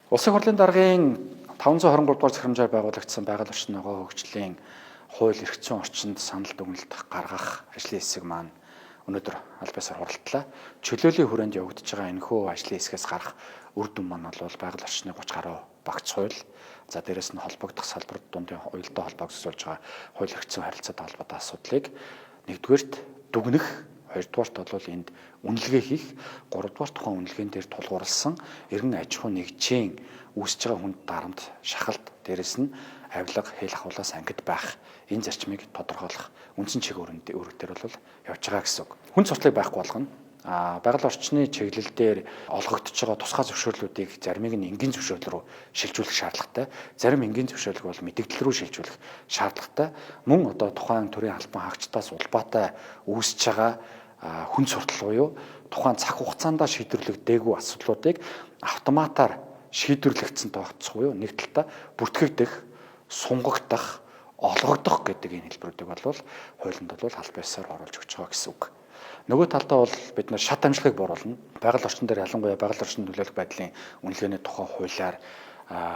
Улсын хурлын даргын 523 дугаар захирамжаар байгуулагдсан байгаль орчин ногоо хөгжлийн хууль эрх зүйн орчинд санал дүгнэлт гаргах ажлын хэсэг маань өнөөдөр аль биесээр хуралдлаа. Чөлөөлийн хүрээнд явагдаж байгаа энэхүү ажлын хэсгээс гарах үр дүн маань бол байгаль орчны 30 гаруй багц хууль, за дээрэс нь холбогдох салбар дундын уялдаа холбоог зохицуулж байгаа хууль эрх зүйн харилцаатай холбоотой асуудлыг нэгдүгээрт дүгнэх, хоёрдугаарт бол энд үнэлгээ хийх, гуравдугаар тухайн үнэлгээн дээр тулгуурласан эргэн аж ахуй нэгжийн үүсэж байгаа хүнд дарамт, шахалт, дээрэс нь авилга, хэл ахуулаас ангид байх энэ зарчмыг тодорхойлох үндсэн чиг үүрэг дээр бол явж байгаа гэсэн үг. Хүн суртлыг байхгүй болгоно. Байгаль орчны чиглэл дээр олгогдож байгаа тусгай зөвшөөрлүүдийг заримыг нь энгийн зөвшөөрөл рүү шилжүүлэх шаардлагатай. Зарим энгийн зөвшөөрлийг бол мэдэгдэл рүү шилжүүлэх шаардлагатай. Мөн одоо тухайн төрийн албан хаагчдаас улбаатай үүсэж байгаа хүн суртал буюу тухайн цаг хугацаанд шийдвэрлэгдээгүй асуудлуудыг автоматар шийдвэрлэгдсэн тооцох буюу нэг талдаа бүртгэгдэх, сунгагдах, олгогдох гэдэг энэ хэлбэрүүдийг бол хуулинд бол аль биесээр оруулж өгч байгаа гэсэн үг. Нөгөө талдаа бол бид нар шат амжилтыг бууруулна. Байгаль орчин дээр ялангуяа байгаль орчинд нөлөөлөх байдлын үнэлгээний тухай хуулиар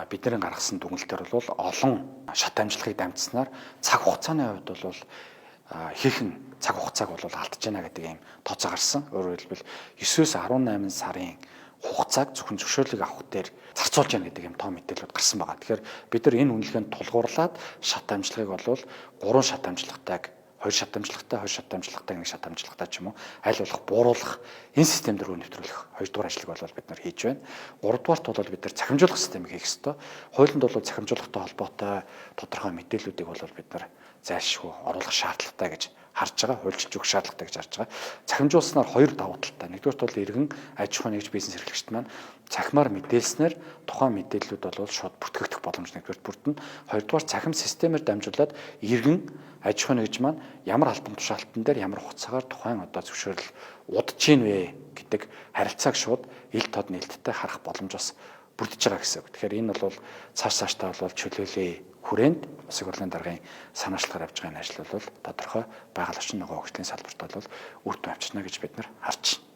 бидний гаргасан дүгнэлтээр бол олон шат амжилтыг дамжсанаар цаг хугацааны хувьд бол ихэнх цаг хугацааг бол алдаж байна гэдэг ийм тооцоо гарсан. Өөрөөр хэлбэл 9-өөс 18 сарын хугацааг зөвхөн зөвшөөрлийг авах дээр зарцуулж байна гэдэг юм тоо мэдээлэлүүд гарсан байгаа. Тэгэхээр бид нар энэ үнэлгээнд тулгуурлаад шат амжилтыг бол 3 шат амжилтайг, 2 шат амжилттай, 2 шат амжилттай, 1 шат амжилттай ч юм уу аль болох бууруулах энэ систем рүү нэвтрүүлэх 2 дугаар ажлыг бол бид нар хийж байна. 3 дугаарт бол бид нар цахимжуулах системийг хийх ёстой. Хуулинд бол цахимжуулахтай холбоотой тодорхой мэдээллүүдийг бол бид нар зайлшгүй оруулах шаардлагатай гэж харж байгаа, хуульчилж өгөх шаардлагатай гэж харж байгаа. Цахимжуулснаар хоёр давуу талтай. Нэгдүгээрт бол иргэн аж ахуй нэгж бизнес эрхлэгчд маань цахимаар мэдээлснээр тухайн мэдээллүүд бол шууд бүртгэгдэх боломж нэгдүгээрт бүрдэнэ. Хоёрдугаар цахим системээр дамжуулаад иргэн аж ахуй нэгж маань ямар албан тушаалтан дээр ямар хугацаагаар тухайн одоо зөвшөөрөл удаж гин вэ гэдэг харилцааг шууд ил тод нээлттэй харах боломж бас бүрдэж байгаа гэсэн үг. Тэгэхээр энэ бол цааш цаашдаа бол чөлөөлөө хүрээнд Улсын хурлын даргын санаачлагаар явж байгаа энэ ажил бол тодорхой байгаль орчин ногоо хөгжлийн салбарт бол үр дүн авчирна гэж бид нар харж байна.